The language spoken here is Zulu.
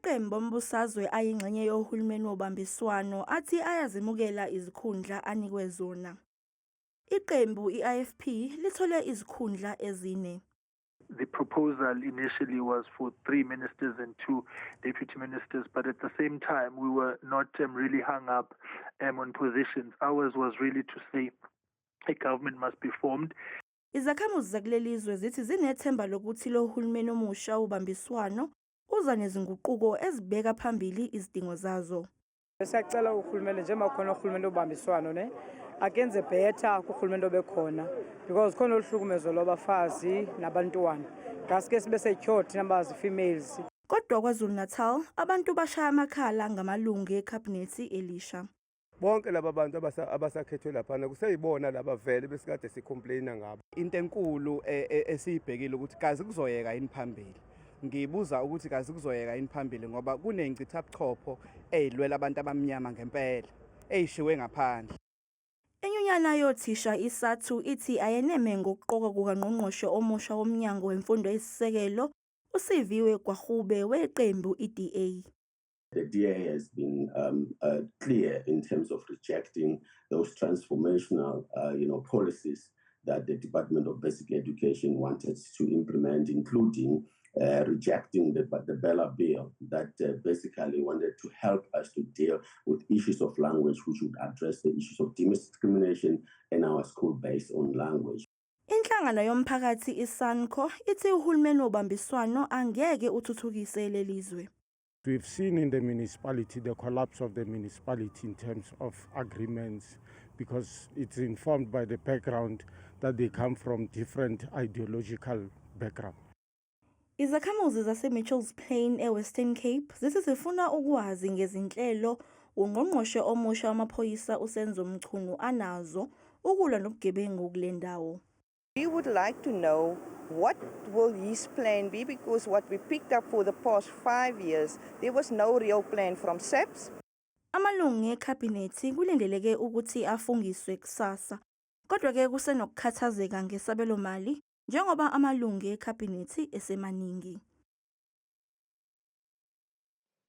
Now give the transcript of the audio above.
Amaqembu ombusazwe ayingxenye yohulumeni wobambiswano athi ayazemukela izikhundla anikwe zona. Iqembu i-IFP lithole izikhundla ezine. The proposal initially was for three ministers and two deputy ministers, but at the same time, we were not really hung up on positions. Ours was really to say a government must be formed. Izakhamuzi zakuleli zwe zithi zinethemba lokuthi lo hulumeni omusha wobambiswano uza nezinguquko ezibeka phambili izidingo zazo. Siyacela urhulumente, njengoba khona urhulumente obambiswano, ne akenze better kurhulumente obekhona, because khona oluhlukumezo lwabafazi nabantwana, ngaske sibe secured thina bazi-females. Kodwa KwaZulu-Natal abantu bashaya amakhala ngamalungu ekhabhinethi elisha. Bonke laba bantu abasakhethwe laphana kuseyibona laba vele besikade sicomplaina ngabo. Into enkulu esiyibhekile ukuthi kazi kuzoyeka yini phambili. Ngibuza ukuthi kazi kuzoyeka yini phambili, ngoba kunencithabuchopho eyilwela abantu abamnyama ngempela eyishiwe ngaphandle. Inyunyana yothisha iSADTU ithi ayeneme ngokuqokwa kukaNgqongqoshe omusha woMnyango Wemfundo Eyisisekelo uSiviwe Gwarube weqembu iDA. The DA has been clear in terms of rejecting those transformational policies that the Department of Basic Education wanted to implement, including rejecting the BELA Bill that basically wanted to help us to deal with issues of language, which would address the issues of discrimination in our school based on language. Inhlangano yomphakathi iSANCO ithi uhulumeni wobambiswano angeke uthuthukise leli zwe. We've seen in the municipality the collapse of the municipality in terms of agreements, because it's informed by the background that they come from different ideological background. Izakhamuzi zase-Mitchells Plain e-Western Cape zithi zifuna ukwazi ngezinhlelo ungqongqoshe omusha wamaphoyisa uSenzo Mchunu anazo ukulwa nobugebengu kule ndawo. We would like to know what will his plan be, because what we picked up for the past 5 years, there was no real plan from SAPS. Amalungu ekhabhinethi kulindeleke ukuthi afungiswe kusasa. Kodwa-ke kusenokukhathazeka ngesabelomali njengoba amalungu ekhabhinethi esemaningi.